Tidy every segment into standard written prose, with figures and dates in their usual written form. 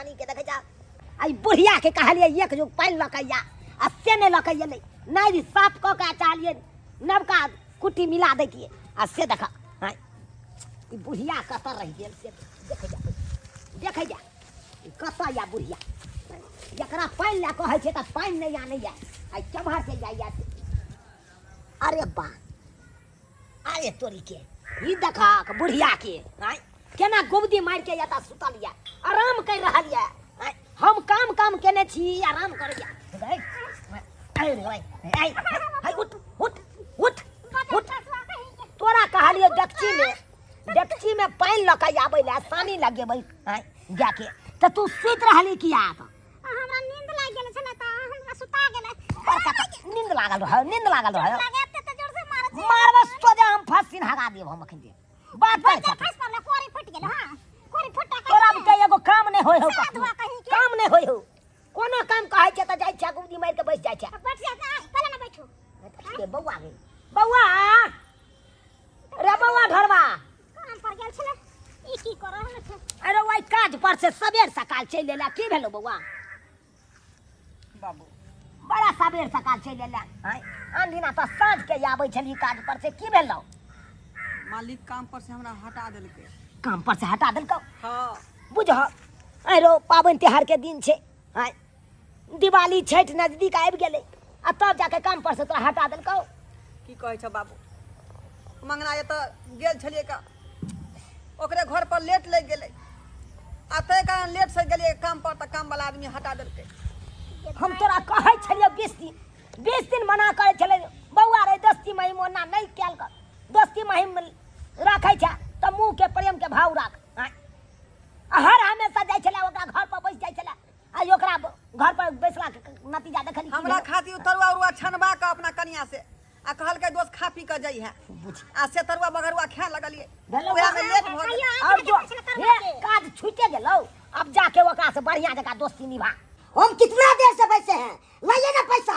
सानी के देखै जा आ ई बुढ़िया के कहलियै एक जुग पानि लऽ के आ आ से नहि लऽ के एलै नहि साफ कऽ के चाहलियै नवका कुट्टी मिला दैतियै आ से देख आँय ई बुढ़िया कतऽ रहि गेल से देखै जा देखै जा ई कतऽ या बुढ़िया जकरा पानि लए कहै छै तऽ पानि नहि आनैया आ केम्हर से जाइया से अरे बा अरे तोरी के ई देखक बुढ़िया के आँय केना गुबदी मारि के एतऽ सुतल यऽ आराम करि रहल यऽ आँय हम काम काम केने छी आराम करैया गै ऐ रे ऐ ऐ उठ उठ उठ उठ तोरा कहलियो डेकची में डेकची में पानि लऽ के आबै लए सानी लगेबै आँय जाके तऽ तू सुति रहली किया तऽ हमरा नींद लागि गेल छलै तऽ हमरा सुता गेलै बड़का तऽ नींद लागल रहै नींद लागल रहै लागै एते तऽ जोर से मारै छै मारबस तो जे हम फसिन हगा देब हम अखन जे बात करै बच्चा छथिन खसि पड़लै कोरी फुटि गेल हँ कोरी फुटा तोरा बुते एगो काम नहि होइ हौ साधुआ कखनो। कहीं के। काम नहि होइ हौ कोनो काम कहै छै तऽ जाइ छै गुदी मारि के बैस जाइ छै बैठ जा पहिले ने बैठू के बौआ गे बौआ रे बौआ ढोरबा काम पर गेल छलै ई की कर रहल छै अरे ओहि काज पर से सबेर सकाल चलि एला की भेलो बौआ बाबू बड़ा सबेर सकाल चलि एला आँय आन दिना तऽ साँझ के आबै छली काज पर से की भेलो मालिक काम पर से हमरा हटा देलकै काम पर से हटा देलकौ हाँ बुझह आइ रो पाबनि तिहार के दिन छै आँय दिवाली छठि नजदीक आबि गेलै आ तब जाके काम पर से तोरा हटा देलकौ की कहै छौ बाबू मंगना एतऽ गेल छलियै का ओकरे घर पर लेट लागि गेलै आ ताहि कारण लेट से गेलियै काम पर तऽ काम वाला आदमी हटा देलकै हम तोरा कहै छलियौ 20 दिन 20 दिन मना करै छलै बौआ रे दोस्ती महिम ओना नहि कयल कर दोस्ती महिम राखै छै तऽ मुँहके प्रेमके भाव राख आँय। आ हर हमेशा जाइ छलै ओकरा घर पर बैस जाइ छलै आ ओकरा घर पर बैसला के नतीजा देखली की हमरा भेलै? खातिर तरुआ उरुआ छनबा कऽ अपना कनिया से आ कहलकै दोस्त खा पी कऽ जइहे बुझ आ से तरुआ बगरुआ खाए लगलियै भेलौ ओएह में लेट भऽ गेल और जो हे काज छूटे गेलौ अब जाके ओकरा से बढ़िया जगह दोस्ती निभा हम कितना देर से बैठे हैं लाइए ना पैसा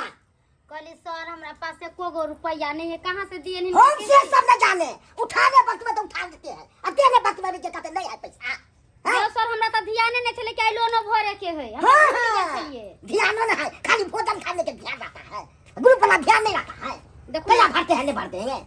कहली सर हमरा पास एको गो रुपया नहीं है कहाँ से दिए नहीं हम से सब न जाने उठाने वक्त में तो उठा लेते हैं और देने वक्त में भी जे कहते नहीं है पैसा हैं? यो सर हमरा तऽ ध्याने नहीं छलै कि आइ लोनो भरे के है हमरा हाँ भूलि गेल हाँ छलियै ध्यान न है खाली भोजन खाने के ध्यान रहता है ग्रुप वाला ध्यान नहीं रहता है देखो कया भरते हैं नहीं भरते हैं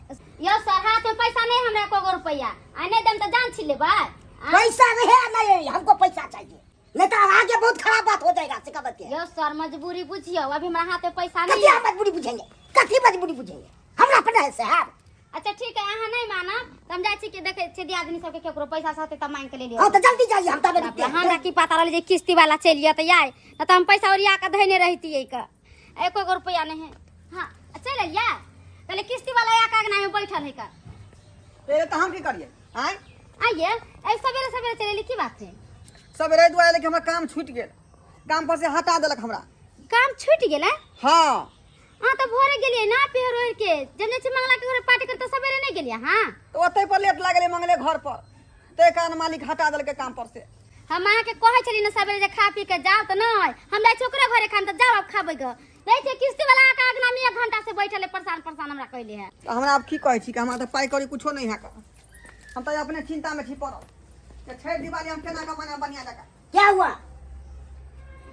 यो सर हाथ में पैसा नहीं हमरा एको गो रुपया आ नहीं देम तऽ जान छी लेबै आँय? पैसा नहीं है नहीं हमको पैसा चाहिए नहीं तो आगे बहुत खराब बात हो जाएगा सिखा बच्चे यो सर मजबूरी बुझियौ अभी हमरा हाथ में पैसा नहीं कथी है हम मजबूरी बुझेंगे कथी मजबूरी बुझेंगे हमरा अपना है साहब अच्छा ठीक है अहाँ नहीं मानब तऽ हम जाइ छी कि देखै छियै दियादनी सबके केकरो पैसा सहतै तऽ मांगि के ले लियौ हाँ तो जल्दी जाइए हम तब रुकते हैं हमरा की पता रहलै जे किस्ती वाला चलि जेतै आइ नहि तऽ हम पैसा ओरिया कऽ धयने रहितियै कऽ एको गो रुपया नहीं है हाँ चलि एलियै कहले किस्ती वाला आके अगना में बैठल है का ए तऽ हम की करियै आँय आइए ऐ सवेरे सवेरे चलि एली की बात है सवेरे दुआरे लेकिन हमर काम छूटि गेल काम पर से हटा देलक हमरा काम छूटि गेलै हाँ अहाँ तऽ भोरे गेलियै ना पेहर ओढ़ के जब जाइ छी मंगला के घर पार्टी कर तऽ सवेरे नहीं गेलियै हाँ तऽ ओतहि पर लेट लागलै मंगले घर पर ताहि कारण मालिक हटा देलकै काम पर से हम अहाँके कहै छलियै ने सवेरे जे खा पी के जाउ तऽ नहि हम जाइ छी ओकरे घरे खाम तऽ जाउ आब खाबै गऽ रहै छै किस्ती वाला अहाँके अगना में एक घंटा से बैठल है परेशान परेशान हमरा कहले है तऽ हमरा आब की कहै छी कि हमरा तऽ पाइ कौड़ी कुछो नहि है हम तऽ अपने चिंता में छी पड़ल जे छठि दिवाली हम केना कऽ मनायब बढ़िआँ जकाँ क्या हुआ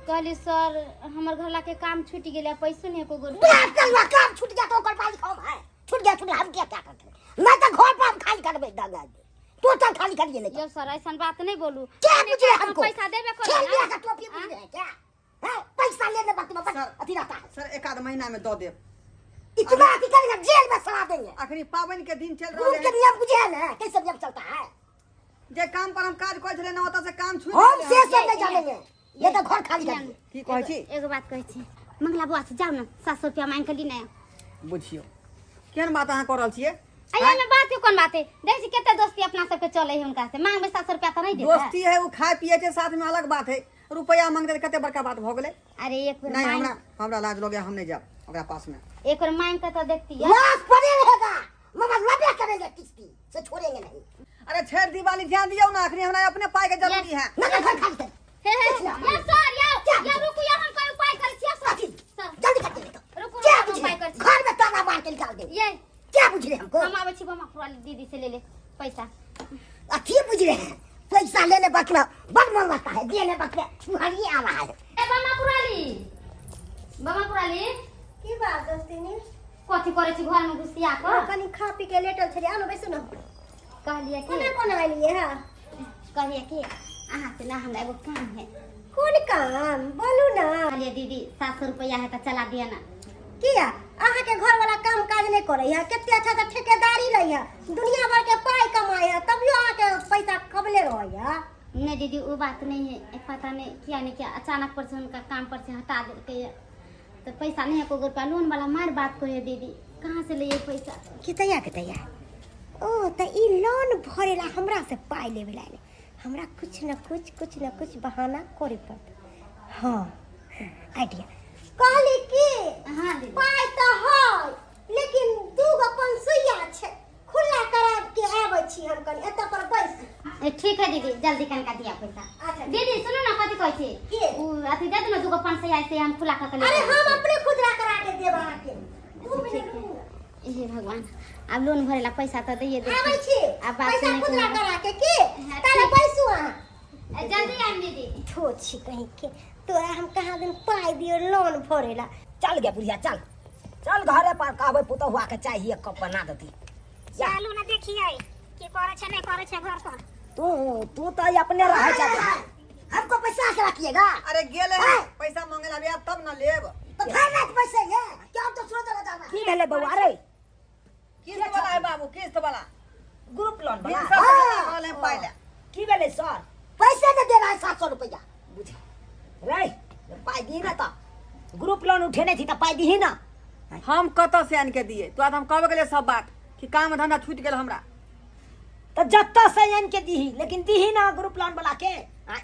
कहली सर हमर घरला के काम छूटि गेलै पैसो नहि एको गो रुपया। बाप कलवा काम छूट गया तो ओकर मालिक हम है छूट गया छूट गया हम क्या क्या करते मैं तो घर पर हम खाली करबे दंगा टोटल खाली करिए ले यौ सर ऐसन बात नहीं बोलू क्या कने बुझे हम हमको पैसा देबे खेल करू गया का टोपी बुझ रहे हैं क्या हैं? पैसा लेने वक्त में बस सर। अथी रहता है सर एक आध महीना में दऽ देब इतना अथी करेंगे जेल में सड़ा देंगे अखनी पाबनि के दिन चलि ग्रुप रहल के है नियम बुझे है ना कैसे नियम चलता है जे काम पर हम काज करै छलियै ने ओतऽ से काम छूटि हम गेलै से हन। सब नहीं जानेंगे ये तो घर खाली करिए की कहै छी एगो बात कहै छी मंगला बुआ से जाउ ने 700 रुपया मांगि के ली ने बुझियौ केहन बात अहाँ कऽ रहल छियै अइया में बात के कोन बात है देख छी कते दोस्ती अपना सबके चले है हुनका से मांगबे 700 रुपया तऽ नहीं देतै दोस्ती है ओ खाए पिए छै साथ में अलग बात है रुपया मांगते तऽ कते बड़का बात भऽ गेलै अरे एक बेर नहीं मांग हमरा हमरा लाज लगैया हम नहीं जायब ओकरा पास में एक बेर मांग के तऽ देखती है लाश पड़े रहेगा मगर लबे करेंगे किस्ती से छोड़ेंगे नहीं अरे छठि दिवाली ध्यान दियौ ना अखनी हमरा अपने पाई के जरूरी है ना ना घर खाली कर हे हे या सर या या रुकू या हम कोई उपाय करै छियै सर अथी सर जल्दी करके देखो रुकू क्या रुकू, बुझ उपाय रहे करै छी घर में ताला मार के निकाल देंगे ये क्या बुझ रहे हमको हम आबै छी मामा पुराली दीदी से ले ले पैसा अथी बुझ रहे हैं पैसा पैसा लेने वक्त में बड़ मन लगता है, देने वक्त में मुहरी आ रहा है। ए बमा पुराली, बमा पुराली। की बात दोस्तिनी? कथी करै छी घर में घुसिया कऽ? कनी खा पी के लेटल छलियै, आनो बैसू ने। कहलियै कि कोना कोना एलियै हँ? कहलियै कि अहाँ से ना हमरा एगो काम है। कोन काम, बोलू ना। कहलियै दीदी 700 रुपैआ है तऽ चला दिअ ना। किया अहाँके घर वाला काम काज नहि करै है? कते अच्छा अच्छा ठेकेदारी लै है, दुनिया भर के पाई कमाई है, तभियो अहाँके पैसा कबले रहै है। नहीं दीदी, वो बात नहीं है। पता नहीं किया नहीं किया, अचानक पर से उनका काम पर से हटा देलकै है, तो पैसा नहीं है को रुपया। लोन वाला मार बात को है दीदी, कहाँ से लिए पैसा? कितैया कितैया, ओ तऽ ई लोन भरेला हमरा से पाई लेवे ला एलै। हमरा कुछ न कुछ, कुछ न कुछ बहाना करे पड़तै। हाँ, आइडिया। कहली कि हाँ दीदी। पाई तऽ है, लेकिन 2 गो पंसुइया छै, खुला करा के आबै छी हम, कनी एतऽ पर बैस। ए, ठीक है दीदी, जल्दी कनका दिया पैसा। अच्छा। दीदी सुनो ना, कथी कहै छी? की? उ अथी दे दे ना, 2 गो 500 से हम खुला कऽ के ले अरे आबै हम छी। अपने खुदरा करा के देब अहाँके, 2 मिनट रुकू। हे भगवान, आब लोन भरेला पैसा तऽ दैये दे। आबै छी। आब बात पैसा नहि खुदरा कहू। करा के की। हाँ, ताले ठीक। बैसू अहाँ। ए, जल्दी आइम दीदी। थो छी कहीं के, तोरा हम कहाँ दिन पाई दियो लोन भरेला। चल गे बुढ़िया, चल चल, घरे पर कहबै पुतहुआ के चाय एक कप बना देती। जा। चलू ने, देखियै की करै छै, नहि करै छै घर पर। तू तू तऽ अपने रहै छ। हमको पैसा के रखिएगा। अरे गेले हैं पैसा मांगे ला, आब तब ना लेब। तो फिर रात पैसे ये क्या, हम तो सो जगह जाना। की भेलै बौआ रे? किस्त वाला है बाबू, किस्त वाला। ग्रुप लोन वाला? भिनसर से रहल है पाइ ले। की भेलै सर? पैसे दे देना है 700 रुपया। बुझ रे, पाइ दी ना, तऽ ग्रुप लोन उठेने छी तऽ पाइ दीही ना। हम कतऽ से आनि के दिए तोरा? तऽ हम कहबे केलियै सब बात कि काम धंधा छूटि गेल हमरा। तऽ जतऽ से आनि के दीही, लेकिन दीही ना ग्रुप लोन वाला के आँय।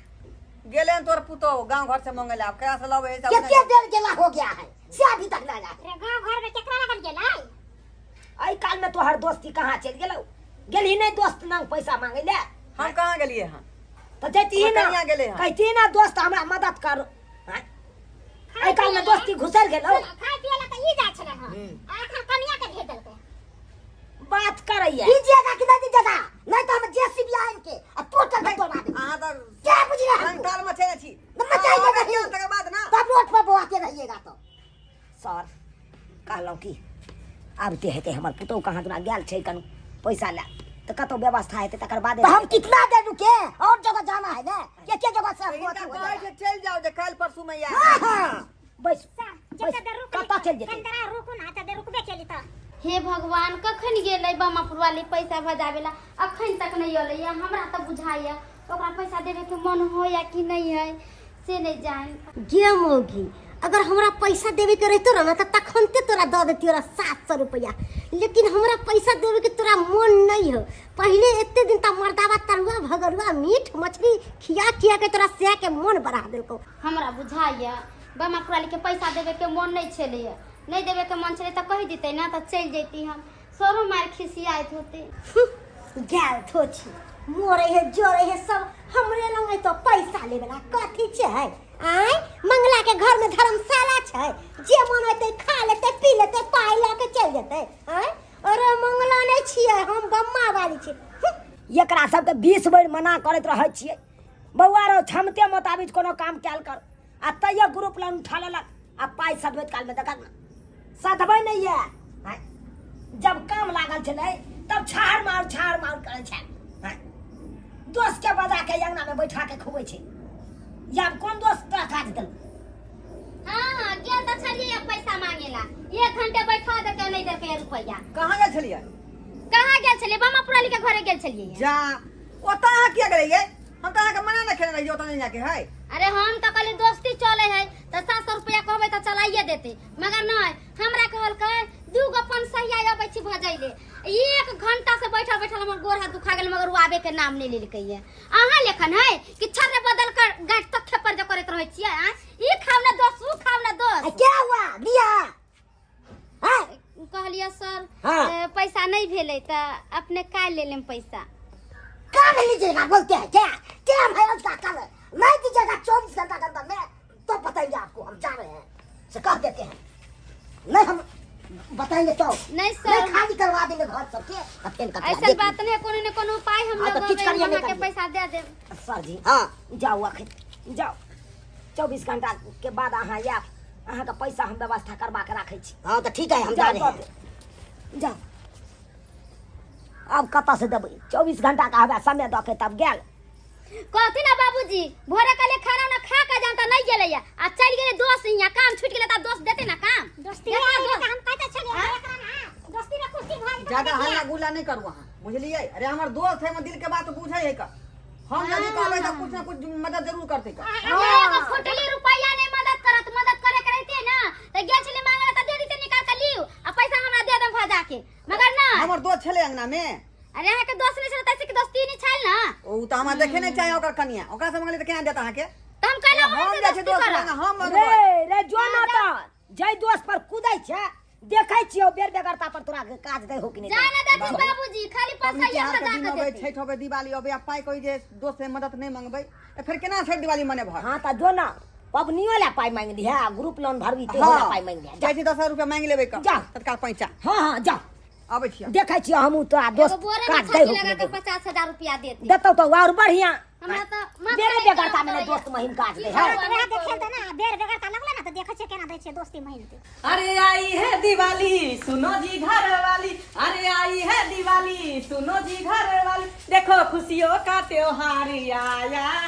गेले हन तोर पुतोह गाँव घर से मांगे ला, आब ककरा से लबै है? कितने देर गेला हो गया है से अभी तक ना आया। रे, गाँव घर में केकरा लगन गेलै? एहि काल में तोहर दोस्ती कहाँ चलि गेलौ? गेलही नहि दोस्त नंग पैसा मांगे ले? हम कहाँ गेलियै हन? तऽ जैती ना। कनिया गेलै हन। कहती ना दोस्त हमरा मदद कर आँय। एहि काल में दोस्ती घुसर गेलौ। खाय पिए ला तऽ ई जाइ छलै हँ, आ एखन कनिया के भेज देलकै। बात करैया। दीजिएगा कि नहीं दीजिएगा? नहीं तो हम जेसीबी आएंगे और टोटल में तोड़ा देंगे। अहाँ तऽ क्या बुझ रहे हैं हमको? संताल मचेने छी। तो मचाइए अहाँ नहीं। तकर बाद ना। तब रोड पर बोआते रहिएगा तो। सर, कहलहुँ कि आबिते हेतै हमर पुतहु, कहाँ दुना गेल छै कनु पैसा लए, तऽ कतहु व्यवस्था हेतै तकर बाद। तो हम कितना दे रुके, और जगह जाना है ना, के के जगह से हमको हिनका अथी हो कहै जाएगा। छै चलि जाउ जे काल्हि परसू में आयब। हाँ, हाँ। बैस। सर, बैस। जते देर रुक। कतऽ चलि जेतै? कनि देर रुकू ना, एते देर रुकबे केली तऽ। हे भगवान, कखन गेलै बमापुर वाली पैसा भजाबेला? अखन तक नहि अलै। हमरा तऽ बुझाइया ओकरा पैसा देवे के मन होया कि नहीं है से नहीं जान। गे मौगी, अगर हमरा पैसा देवे के रहितो ना तऽ तखनते तोरा दऽ देतियो 700 रुपया, लेकिन हमरा पैसा देवे के तोरा मन नहीं हो। पहले एते दिन तक मर्दावा तरुआ भगरुआ मीट मछली खिया खिया के तोरा सह के मन बढ़ा देलको। हमरा बुझाइया बमापुर वाली के पैसा देवे के मन नहीं छलैया। नहीं देवे के मन छलै तऽ कहि देतै ना, तऽ चलि जैती हम। सरो मार खिसियाइत होते। गेल थो छी, मरे है जरे है सब हमरे लंग है। तो पैसा लेवेला कथी छै? आय, मंगला के घर में धर्मशाला छै, जे मन होतै खा लेतै, पी लेतै, पाई लऽ के चलि जेतै। आय, अरे मंगला नहि छियै हम, बम्मा वाली छियै। एकरा सबके 20 बेर मना करैत रहै छियै, बौआ रो, क्षमते मोताबिक कोनो काम कयल कर, आ तैयो ग्रुप लोन उठा लेलक आ पाइ सधबैत कालमे देखत ने सधबै नहि यऽ। आँय, जब काम लागल छलै तब छाड़ मार छाड़ मार करै छल। आँय, दोस्त के बजा के अंगना में बैठा के खुबै छै। आब कोन दोस्त तोरा काज देलक? हाँ हाँ, गेल तऽ छलियै पैसा मांगेला, एक घंटे बैठा देलकै, नहीं देलकै रुपैआ। कहाँ गेल छलियै? कहाँ गेल छलियै? बमापुर वाली के घरे गेल छलियै। जा, ओतऽ अहाँ किया गेलियै? हम तऽ अहाँके मना नहि खेने रहियै ओतऽ नहि जाके है। अरे हम तऽ कहलियै दोस्ती चले है तऽ 700 रुपया कहबै तऽ चलाइए देतै, मगर नहि, हमरा कहलकै 2 गो पनसहिया अबै छी भजैले। एक घंटा से बैठल बैठल हमर गोड़ हाथ दुखा गेल, मगर ओ आबे के नाम नहि लेलकै। अहाँ लेखन है कि छर्रे बदल कर गाँठ तक खेपर जे करैत रहै छियै? आँय, ई खाउ ने दोस्त, ऊ खाउ ने दोस्त। आ, क्या हुआ दिया हाँ? कहलियै सर, हाँ। पैसा नहीं भेलै तऽ अपने काल्हि ले लेम पैसा। कल लीजिएगा बोलते हैं क्या? टाइम है उसका, कल नहीं दीजिएगा 24 घंटा के अंदर में तो बताएंगे आपको। हम जा रहे हैं से कह देते हैं। नहीं, हम बताएंगे तो नहीं नहीं सर खाली करवा देंगे घर सबके आ फेन कटवा ऐसा देख बात नहीं कोनो ने कोनो उपाय हम हाँ, तो लोग किछु करिए, नहीं के करिए। पैसा दे देब ली। सर जी हाँ जाउ अखन जाउ 24 घंटा के बाद अहाँ आयब अहाँके पैसा हम व्यवस्था करवा के राखै छी हाँ तो ठीक है हम जा जाउ रहे दऽ हैं देब। जाउ आब कतऽ से देबै 24 घंटा के हवा समय दऽ के तब गेल कहती ना बाबूजी भोरे कले खाना उना खा के जान त नहीं गेलै आ चल गेलै दोस्त हियां काम छूट गेलै त दोस्त देते ना काम दोस्ती देते में ना दोस्त। हम कहते छलियै एकरा ना दोस्ती में कुश्ती भऽ जेतै ज्यादा हल्ला गुल्ला नहीं करू अहाँ बुझलियै अरे हमर दोस्त है हमर दिल के बात बुझै है का हम यदि कहबै तऽ कुछ ना कुछ मदद जरूर करतै का एगो फुटली रुपैया नहीं मदद करत मदद करे के रहते ना त गेल छली मांगे त दे देते निकाल के लियो आ पैसा हमरा they them भजा के मगर ना हमर दोस्त छलै अंगना में अरे अहाँ के दोस्त नहीं छल तैसे के दोस्ती नहीं छल ना ओ तऽ हमरा देखे नहीं चाहे ओकर कनिया ओकरा से मंगलै तऽ केना देत अहाँके त हम कहलहुँ हम वहाँ से जाइ छी दोस्ती दोस्त करब लग हम मंगबै रे रे जो ना तऽ जै दोस्त पर कुदै छै देखै छियौ बेर बेगरता पर तोरा काज दै हो कि नहि जाय ना देथिन बाबूजी खाली पबनी पैसा तिहार के भजा दिन के अबै देथिन छठि अबै दिवाली अबै आ पाइ कोइ जे दोस्त से मदद नहि मंगबै तऽ फेर केना छठि दिवाली मनेबह हाँ तऽ जो ना पबनियो ला पाइ मांगि लिहे आ ग्रुप लोन भरबी तेहो ला पाइ मांगि लिहे जाइ छी 10,000 रुपया मांगि लेबै कऽ जा। तत्काल पैसा हाँ हाँ जा अबै छियै देखै छियौ हमहूँ तोरा एगो दोस्त बोरे में काज दै छाती हो कि लगा नहि के दै हो। 50,000 रुपया देते देतौ तऽ और बढ़िया हमरा तऽ माथा बेरे नहि बेगरता काम में करैया। दोस्त महिम काज दे की है करब? वएह देखेल तऽ ना बेर बेगरता लगलै ना तऽ देखै छियै केना दै छियै दोस्ती महिम के अरे आई है दिवाली सुनो जी घर वाली अरे आई है दिवाली सुनो जी घर वाली देखो खुशियों का त्योहार आया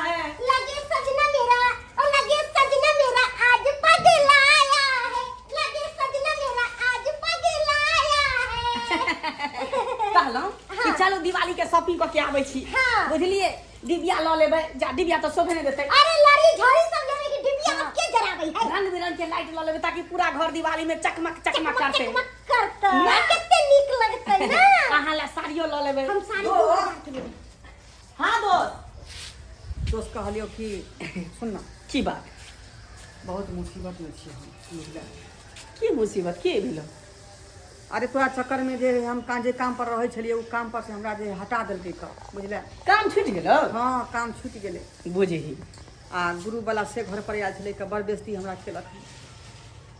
है लगे सजना मेरा ओ लगे सजना मेरा आज पगलाया है लगे सजना मेरा आज पगलाया है कहलहुँ कि चलू दिवाली के शॉपिंग कऽ के आबै छी हाँ। बुझलिए डिबिया लऽ लेबै जा डिबिया तऽ शोभे नहि देतै अरे लड़ी झड़ी सब लेवे की डिबिया अब के जराबै है रंग बिरंग के लाइट लऽ लेबै ताकि पूरा घर दिवाली में चकमक चकमक करतै चकमक करतै कते नीक लगतै ना अहाँ लए साड़ियो लऽ लेबै हम साड़ी 2000 के लेबै हाँ दोस्त दोस्त कहलियौ कि सुन ना की बात बहुत मुसीबत में छी हम बुझले की मुसीबत की भेलो अरे तोरा चक्कर में जे हम का जे काम पर रहै छलियै ओ काम पर से हमरा जे हटा देलकै क बुझले काम छूटि गेलो हाँ काम छूटि गेलै बुझही आ गुरु वाला से घर पर आयल छलै क बड़ बेइज्जती हमरा केलक हन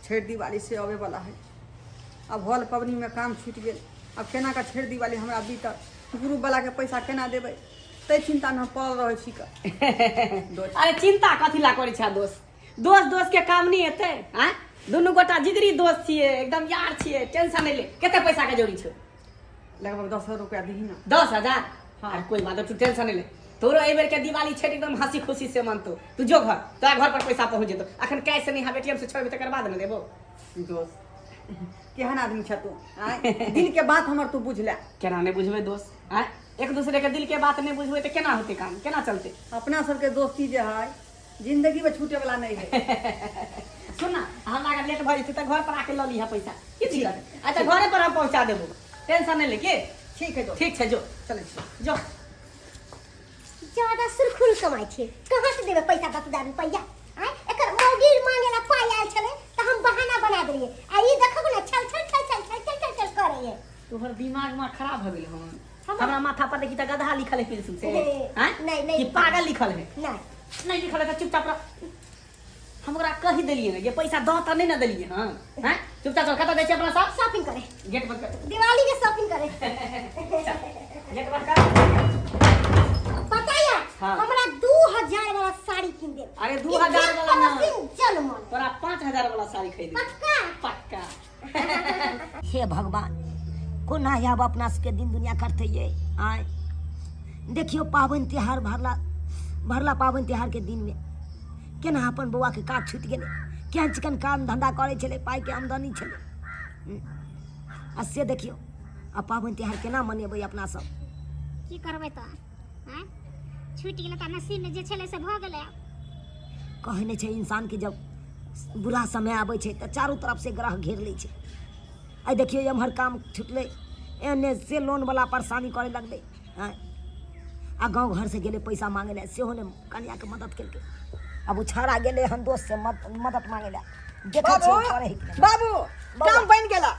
छठि दिवाली से अबै वाला है आब हॉल पबनीमे काम छूटि गेल आब केना कऽ छठि दिवाली हमरा बीतत गुरु वाला के पैसा केना देबै ताहि चिन्तामे हम पड़ल रहै छी क अरे चिंता कथी ला करै छै दोस्त दोस्त दोस्त के काम नहीं हेतै आँय दुनू गोटा जिगरी दोस्त छियै एकदम यार छियै टेंशन नहीं ले कते पैसा के जरूरी छौ लगभग 10,000 रुपया दही ना 10,000 हाँ अरे कोई बात नहीं, तू टेंशन नहीं ले तोरो एहि बेर के दिवाली छठि एकदम हंसी खुशी से मनतो तू जो घर तोरा घर पर पैसा पहुंच जेतो अखन कैश नहीं हवे एटीएम से छोड़बे तकर बाद ने देबो दोस्त केहन आदमी छ तू आँय दिल के बात हमर तू बुझ ले केना नहीं बुझबे दोस्त आँय एक दूसरे के दिल के बात नहीं बुझबे तऽ केना होतै काम केना चलतै अपना सबके दोस्ती जे है जिंदगी में छूटे वाला नहीं है सुन ना हमरा अगर लेट भऽ जेतै तऽ घर पर आके लऽ लिहऽ पैसा की दिक्कत अच्छा घरे पर हम पहुँचा देबो टेंशन नहीं ले के ठीक है दोस्त ठीक छै जो चलै छी जो ज्यादा सुरखुल कमाइ छै कहाँ से देबै पैसा 10,000 रुपैआ आँय एकर मौगी मांगे ला पाइ आयल छलै तऽ हम बहाना बना देलियै आ ई देखब ने छल छल छल छल छल छल छल छल करैए तोहर दिमाग में खराब हो गेल हन हमरा माथा पर देखी त गधा लिखल है पेंसिल से हैं नहीं, नहीं। कि पागल लिखल है नहीं नहीं लिखल है त चुपचाप रह हम ओकरा कहि देलियै ने जे पैसा दह तऽ नहि ने देलियै हन हैं चुपचाप चल कतऽ जाइ छी अपना सब शॉपिंग करे गेट बंद कर दिवाली के शॉपिंग करे गेट बंद कर पता है हाँ। हमरा 2000 वाला साड़ी किन दे अरे 2000 वाला ना। चल मन तोरा 5000 वाला साड़ी खरीद पक्का पक्का हे भगवान कोना आब अपना सबके दिन दुनिया करते ये आय देखियो पाबनि तिहार भरला भरला पाबनि तिहारके दिनमे केना अपन बौआके काज छूटि गेलै केहन चिकन काम धन्धा करै छलै पाइके आमदनी छलै आ से देखियौ आ पाबनि तिहार केना मनेबै अपना सब की करबै तऽ आँय छूटि गेलै तऽ नसीबमे जे छलै से भऽ गेलै आब कहै नहि छै इंसानके जब बुरा समय आबै छै तऽ चारू तरफसँ ग्रह घेर लै छै आइ देखियौ एम्हर काम छुटलै एन्ने से लोनवला परेशानी करय लगलै आँय आ गाँव घरसँ गेलै पैसा मांगै लए सेहो नहि कनियाके मदद केलकै आब ओ छौड़ा गेलै हन दोस्तसँ मदद मांगै लए देखै बाबू छियै करै है कि नहि। बाबू काम बनि गेला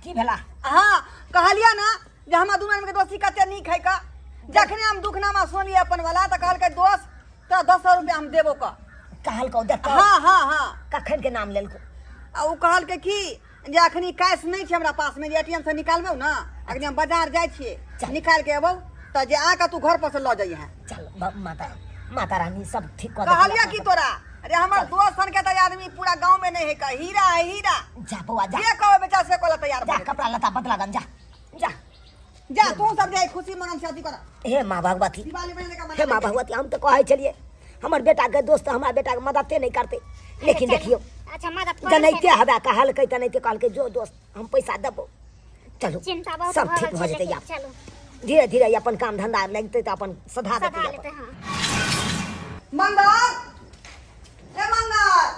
की भेला हाँ कहलियै ना जे हमरा दुनू आदमी के दोस्ती कते नीक है का जखने हम दुखनामा सुनलियै अपन वाला तऽ कहलकै दोस्त तोरा 10,000 रुपया हम देबो का कहलकौ देखौ हाँ हाँ हाँ कखन के नाम लेलकौ आ ओ कहलकै कि जे अखनी कैश नहि छै हमरा पासमे जे एटीएम से निकालबौ ने, अखनी हम बाजार जाइ छियै, निकालि के अबौ तऽ जे आके तू घर पर से लऽ जइहे। चल माता माता रानी सब ठीक कऽ देतै। कहलियै की तोरा अरे हमर दोस्त सन के तऽ आदमी पूरा गांव में नहीं है का, हीरा है हीरा। जा बौआ जा। जे कहबै बेटा से कहला तैयार जा भऽ जेतै। कपड़ा लत्ता बदला गन, जा जा जा तू सब जाय खुशी मनन से अथी कर। हे माँ भगवती, दिवाली मनेले का हे माँ भगवती, हम तऽ कहै छलियै हमर बेटा के दोस्त हमरा बेटा के मददे नहीं करते, लेकिन देखियो अच्छा मदद करै जनैते छै। हवा कहलकै तनैते कहलकै जो दोस्त हम पैसा देबो। चलू चिंता बहुत सब भऽ ठीक रहल भऽ छै, जेतै। लेकिन आब चलू धीरे धीरे अपन काम धंधा लगतै तऽ अपन सधा देतै सधा अपन। लेतै। हाँ मंगल, ए मंगल,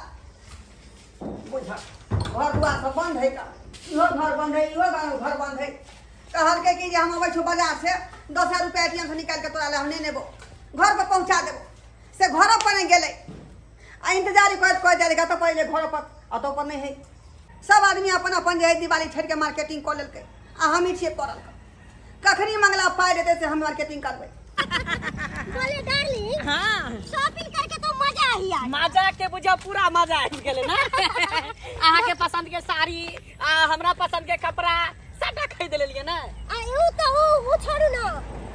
बुझ घर दुआर सब बंद है का, इहो घर बंद है, इहो घर बंद है। कहलकै कि जे हम अबै छौ बाजार से 10,000 रुपया एटीएम से निकालि के तोरा ले हम ने नेबो, घर पर पहुंचा देबो। से घर पर नहीं गेलै आ इंतजार करैत करैत जाइ कतऽ पर एलै घर पर, अतौ पर नहीं है। सब आदमी अपन अपन जे है दिवाली छठि के मार्केटिंग कऽ लेलकै आ हमही छियै पड़ल। कखनी मंगला पाइ देतै से हम मार्केटिंग करबै। बोले डार्लिंग, हाँ शॉपिंग करके तो मजा आई यार। मजा के बुझा पूरा मजा आबि गेलै ने। अहाँके पसंद के साड़ी आ हमरा पसंद के कपड़ा सबटा खरीद लेलियै ने। आ उ तो उ छोड़ू ना,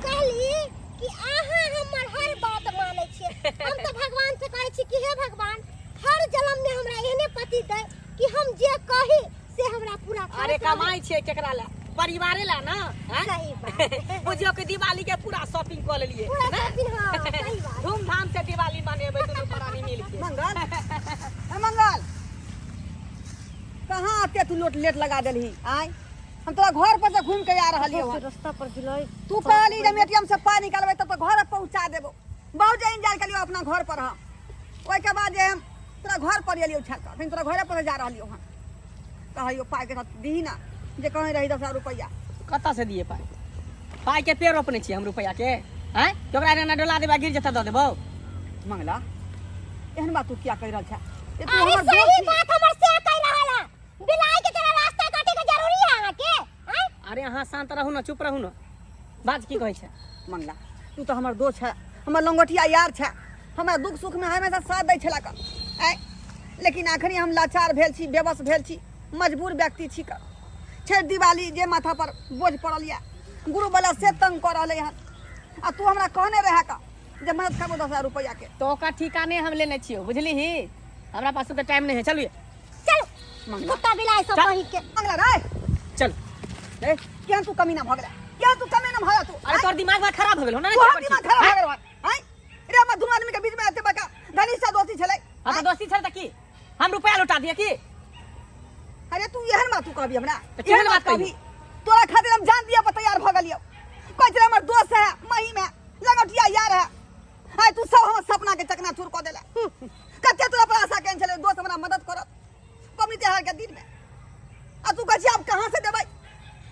कहली कि अहाँ हमर हर बात मानै छियै। हम तो भगवान से कहै छी कि हे भगवान, हर जन्म में हमरा एहने पति दे कि हम जे कही से हमरा पूरा करैत अरे रहै। कमाइ छियै केकरा ला, परिवारे ला ना। हैं? सही बात। बुझियौ कि दिवाली के पूरा शॉपिंग कऽ लेलियै पूरा ने? शॉपिंग, हाँ, सही बात। धूमधाम से दिवाली मनेबै दुनू प्राणी मिल के। मंगल, ए मंगल, कहाँ आते तू लोट लेट लगा देलही? आय हम तोरा घर पर से घूम के आ रहलियौ हन। रास्ता पर गिलाई तू कहली जे एटीएम से पाइ निकालबै तब तो घर पहुंचा देबो। बहुत जे इंतजार कलियौ अपना घर पर हम, ओहिके बाद जे हम तोरा घर पर एलियौ छाड़ कऽ, अखन तोरा घरे पर जा रहलियौ हन। कहलियौ पाइ के साथ दीही ना, जे कहे रही 10,000 रुपैआ। कतऽ से दिए पाइ? पाइ के पेड़ रोपने छियै हम रुपैआ के, आँय? कि ओकरा एना डोला देबै गिर जेतै दऽ देबौ? मंगला, एहन बात तू किया कहि रहल छे? ए तू अरे हमर दोस्त सही छी। बात हमर से कहि रहल है। बिलाई के तरह रास्ता काटे के जरूरी है अहाँ के? आँय? अरे अहाँ शांत रहू ना, चुप रहू ना, बाज की कहै छै? मंगला, तू तऽ हमर दोस्त है, हमर लंगोटिया यार छै, हमरा दुख सुख में हमेशा साथ दै छला का। आँय, लेकिन अखनी हम लाचार भेल छी, बेबस भेल छी, मजबूर व्यक्ति छी का। छठि दिवाली जे माथा पर बोझ पड़ल यऽ, गुरु वाला से तंग कऽ रहलै हन, आ तू हमरा कहने रहे का जे मदद करबो 10,000 रुपैआ के। तो ओकर ठीका नहि हम लेने छियौ, बुझलिही? हमरा पास तऽ टाइम नहि है, चलू। चलो मंगला। कुत्ता बिलाई सब चल। कही के। मंगला रे, चल। ए केहन तू कमीना भऽ गेलै, केहन तू कमीना भऽ गेलै तू? अरे तोर दिमाग में खराब हो गेल हो ना? तोहर दिमाग खराब भऽ गेल हन? आँय रे, हमर दुनू आदमी के बीच में एते बड़का घनिष्ठ दोस्ती छलै। हाँ तो दोस्ती छल तऽ की हम रुपया लौटा दिए की? अरे तू एहन बात तू कहबी हमरा? तऽ केहन बात कहबी? तोरा खातिर हम जान दिया पर तैयार भऽ गेलियौ। कहै छलै हमर दोस्त है, महीम है, लगौटिया यार है। आइ तू सब हमर सपना के चकनाचूर कऽ देला। कते तोरा पर आशा केने छलै दोस्त हमरा मदद करत पबनी त्योहार के दिन में, आ तू कहै छी आब कहाँ से देबै?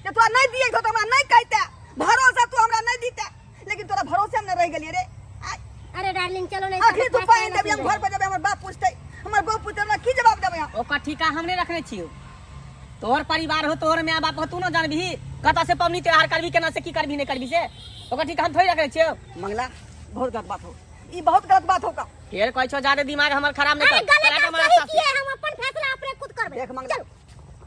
जे तोरा नहीं दिए तो हमरा नहीं कहते, भरोसा तू हमरा नहीं दीते, लेकिन तोरा भरोसे हम नहीं रह गेलियै रे। आइ अरे डार्लिंग चलो नहीं आखिर तू पानी देबी, हम घर पर जेबै, हमर बाप पूछतै, हमर बाप पूछतै, हमरा की जवाब देबै हम? ओकर ठीका हम नहि रखने छियौ। तोहर परिवार हो, तोहर माय बाप हो, तू न जानबही कतऽ से पबनी त्योहार करबी, केना से की करबी नहि करबी, से ओकर ठीका हम थोड़ी रखने छियौ। मंगला, बहुत गलत बात हो, ई बहुत गलत बात हो का। फेर कहै छौ जादे दिमाग हमर खराब नहि अरे कर। गलत तोरा के बात मारा सही सासु। किए, हम अपन फैसला अपने खुद करबै। देख मंगला,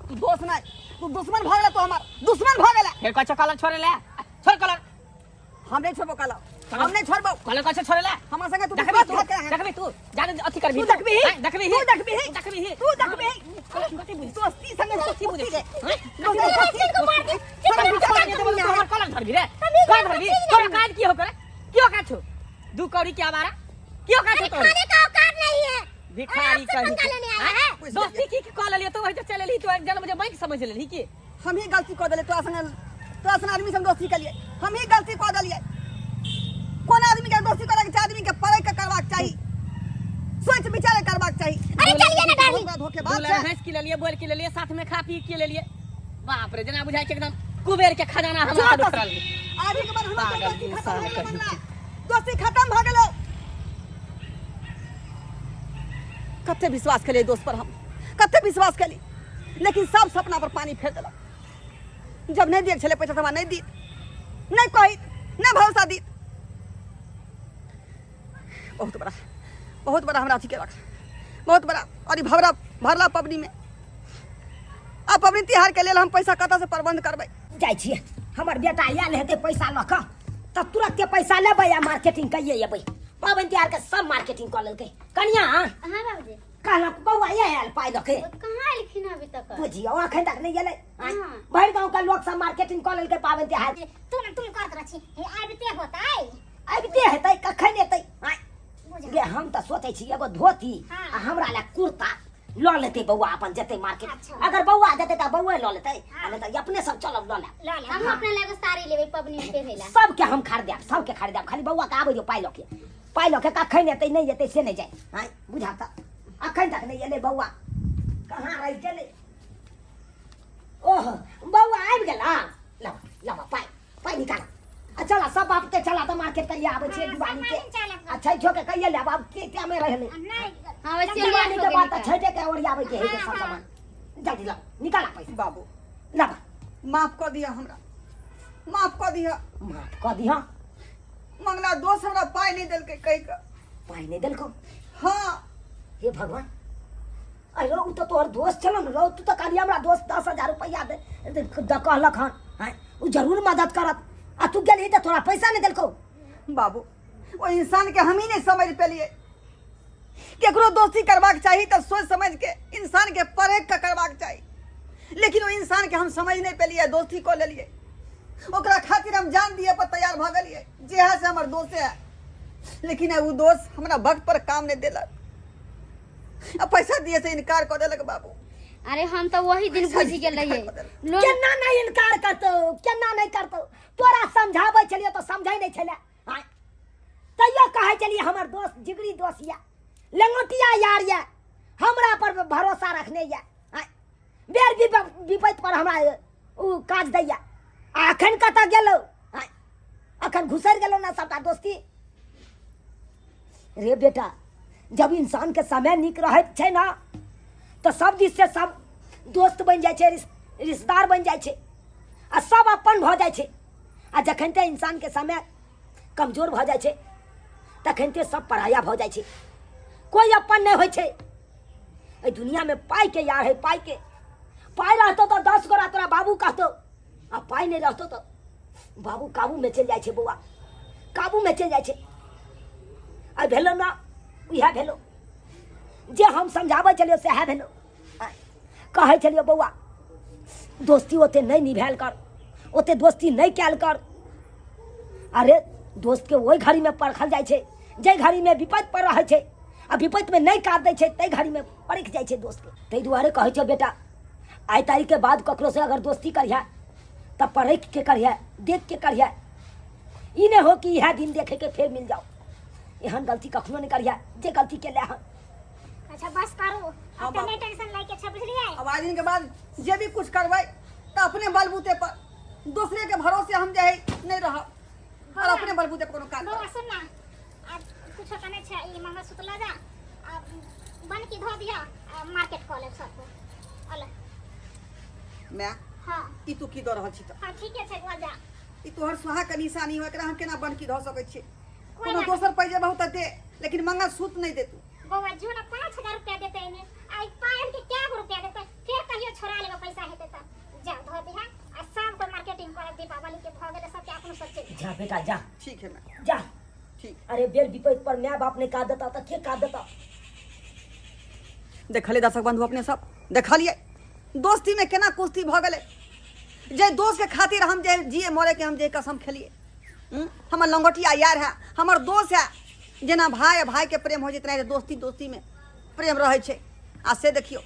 तू दोस्त नहीं, तू दुश्मन भऽ गेला, तू हमर दुश्मन भऽ गेला। फेर कहै छौ कलर छोड़े ले, छोड़ कलर। हम नहीं छोड़बो कलर, हम नहीं छोड़बो कलर। कहै छौ छोड़े ले। हमर संगे तू देखबी तू, विश्वासघात केलहन। देखबी तू जादे अथी करबी। तू देखबी, हैं? देखबी, तू देखबी, देखबी, तू देखबी। कथी बुझै? दोस्ती संगे कथी बुझै? दोस्ती रे। हैं? दोस्ती को मार दे। तोरा छोड़ के देबो, तू हमर कलर धरबी रे? कलर धरबी? तोरा काज की हो करे? क्यों काज छौ? दू कौड़ी के आवारा क्यों काज छौ तोरा? खाने का औकात नहीं है। भिखारी आपसे कहीं पंगा के। लेने आया हैं? है। दोस्ती की कॉल लेलियो तो वही तो चल लेली, तो एक जन मुझे बैंक समझ लेली की हम ही गलती कऽ देलियै तोरा संगे, तोरा संगे आदमी से हम दोस्ती केलियै, हम ही गलती कऽ देलियै। कोन आदमी के दोस्ती करैके चाही? आदमी के पढ़ै के करबाक चाही, सोच विचार के करबाक चाही। अरे चलिए ना डार्लिंग। बहुत बड़ा धोखेबाज दूल्हा छै। भैंस की लेलिए, बैल की लेलिए, साथ में खा पी के लेलिए। बाप रे, जना बुझाय के एकदम कुबेर के खजाना हमरा जो हाथ बस। उतरल। आदमी के बाद हमर पागल दोस्ती खत्म इंसान भऽ गेलै कहीं मंगला। दोस्ती खत्म भऽ गेलै। कते विश्वास केलियै दोस्त पर हम, कते विश्वास केली, लेकिन सब सपना पर पानी फेर देलक। जब नहीं दिए छलै पैसा तऽ हमरा नहीं दीत, नहीं कहित, नहीं भरोसा दीत। बहुत बड़ा, बहुत बड़ा हमरा अथी केलक, बहुत बड़ा। और ई भरला भरला पबनी में आ पबनी तिहार के लेल हम पैसा कतऽ से प्रबंध करबै जाइ छियै हमर बेटा आयल हेतै पैसा लऽ कऽ तऽ तुरन्ते पैसा लेबै आ मार्केटिंग कइए अयबै पाबनि तिहारके सब मार्केटिंग कऽ लेलकै कनिया हाँ बाबूजी कहलक बौआ आयल पाइ लऽ के ओ कहाँ एलखिन अभी तक बुझियौ अखन तक नहि गेलै आँय, हाँ। भरि गाँव के लोक सब मार्केटिंग कऽ लेलकै पाबनि तिहार तुम तुम करत रह छी हे आबिते होतै अबिते हेतै कखन एतै आँय, गे हम तऽ सोचै छी एगो धोती हाँ। आ हमरा लए कुर्ता लऽ लेतै बौआ अपन जेतै मार्केट अच्छा। अगर बौआ जेतै तऽ बौए लऽ लेतै आ नहि तऽ अपने सब चलब लऽ लेब लऽ ले हम अपना लए एगो साड़ी लेबै पबनी में पहिरै ला सबके हम खरीदायब सबके खरीदायब खाली बौआ के आबै दियौ पाइ लऽ के पाइ लऽ के कखन एतै नहि एतै से नहि जाय आँय बुझा तऽ अखन तक नहि एलै बौआ कहाँ रहि गेलै ओह बौआ आबि गेला लबा लबा पाइ पाइ निकाल आ चला सब बाप के चला तऽ मार्केट कहिया आबै छियै हाँ, दिवाली सब के आदमी चलब। आ छठियो के कहिया लेब आब के टाइमे रहलै नहीं हाँ वैसे दिवाली लेट हो के गेल बाद तऽ निकाल। छठे के ओरियाबै के है सब सामान जल्दी ला निकाला पैसा बाबू लबा माफ कऽ दिअ हमरा माफ कऽ दिअ माफ कऽ दिहऽ मंगला दोस्त हमरा पाइ नहि देलकै कहि कऽ पाइ नहि देलकौ हाँ हे भगवान अरे उ तऽ तोहर दोस्त छल ने रौ तू तऽ कहलियै हमरा दोस्त 10,000 रुपैआ दे दऽ कहलक हन आँय उ जरूर मदद करत आ तू गेलही तऽ तोरा पैसा नहि देलकौ बाबू ओ इंसान के हम ही नहीं समझ पेलिए केकरो दोस्ती करबाक चाही तऽ सोच समझ के इंसान के परख के करबाक चाही लेकिन ओ इंसान के हम समझ नहीं पेलिए दोस्ती कऽ लेलिए ओकरा खातिर हम जान दिए पर तैयार भऽ गेलिए जे है से हमर दोस्त है लेकिन उ दोस्त हमरा वक्त पर काम नहीं देलक आ पैसा दिए से इनकार कऽ देलक बाबू अरे हम तो वही दिन पैसा बुझि गेल रहियै इनकार कऽ देलक। लोन केना नहि इनकार करतौ केना नहि करतौ तोरा समझाबै छलियै तऽ समझै नहि छलै आँय तैयो कहै छलियै हमर दोस्त जिगरी दोस्त यऽ लंगोटिया यार यऽ हमरा पर भरोसा रखने यऽ आँय बेर विपैत पर हमरा ओ काज दैया आ अखन कतऽ गेलौ आँय अखन घुसरि गेलौ ने सबटा दोस्ती रे बेटा जब इंसान के समय नीक रहैत छै ने तऽ सब दिस से सब दोस्त बनि जाइ छै रिश्तेदार बनि जाइ छै आ सब अपन भऽ जाइ छै आ जखन ते इंसान के समय कमजोर भऽ जाइ छै तखन ते सब पराया भऽ जाइ छै कोइ अपन नहि होइ छै एहि दुनियामे पाइके यार है पाइके पाइ रहतौ तऽ 10 गोरा तोरा बाबू कहतौ आ पाइ नहि रहतौ तऽ बाबू काबूमे चलि जाइ छै बौआ काबूमे चलि जाइ छै आ भेलो ने इएह भेलो जे हम समझाबै छलियौ सएह भेलो कहै छलियौ बौआ दोस्ती ओते नहि निभायल कर ओते दोस्ती नहि कयल कर अरे दोस्तके ओहि घड़ीमे परखल जाइ छै जाहि घड़ीमे विपत्ति पर रहै छै आ विपत्तिमे नहि काज दै छै ताहि घड़ीमे परखि जाइ छै दोस्तके ताहि दुआरे कहै छै बेटा आइ तारीखके बाद ककरोसँ अगर दोस्ती करिहे तऽ परखि के करिहे देख के करिहे ई नहि हो कि इएह दिन देखेके फेर मिल जाओ एहन गलती कखनो नहि करिहे जे गलती केले हन अच्छा बस करू हाँ, अब तो बाबू। नहीं टेंशन लैके छै बुझलियै अब आज दिन के बाद जे भी कुछ करबै तऽ अपने बलबूते पर दूसरे के भरोसे हम जे है नहीं रहब और अपने बलबूते पर कोनो काज बौआ करब। सुन ना आब कुछो तऽ नहि छै ई मंगलसूत्र लऽ जा आ बनकी धो दिअ आ मार्केट कऽ लेब सबको अल माय हाँ ई तू की दऽ रहल छी तऽ हाँ ठीके छै बोल जा ई तोहर सुहा के निशानी हो एकरा हम केना बनकी धऽ सकै छियै कोई कोनो बात दोसर पैजे बहुत दे लेकिन मंगलसूत्र नहीं दे तू बौआ जो ना 5,000 रुपया देते एने आ ई पायल के क्या गो रुपया देते फिर कहियो छोड़ा लेबे पैसा हेते त जा धो दिहा आ शाम को मार्केटिंग करब दीपावली के भ गेले सबके अपनो सब चलि जा बेटा जा ठीक है माय जा ठीक अरे बेर विपैत पर my बाप ने का देता तऽ के का देता देखलियै दर्शक बंधु अपने सब देखलियै दोस्ती में केना कुश्ती भऽ गेलै जे दोस्त के खातिर हम जे जिए मरे के हम जे कसम खेलिए हमर लंगोटिया यार है हमर दोस्त है जेना भाय आ भाय के प्रेम हो जेतना दोस्ती दोस्ती में प्रेम रहै छै आ से देखियौ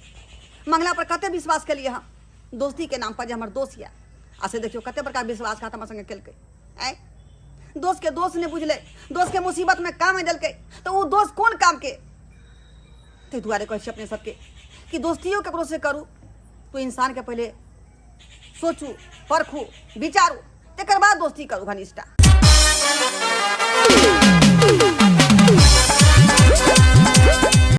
मंगला पर कते विश्वास केलिए हम दोस्ती के नाम पर जे हमर दोस्त यऽ आ से देखियौ कते बड़का विश्वासघात हमर संगे केलकै आँय दोस्त के दोस्त नहि बुझलै दोस्त के मुसीबत में काम नहि देलकै तऽ ओ दोस्त कोन काम के ताहि दुआरे कहै छी अपने सबके कि दोस्तियो ककरो से करू तो इंसान के पहिले सोचू परखू विचारू तकर बाद दोस्ती करू घनिष्ठा।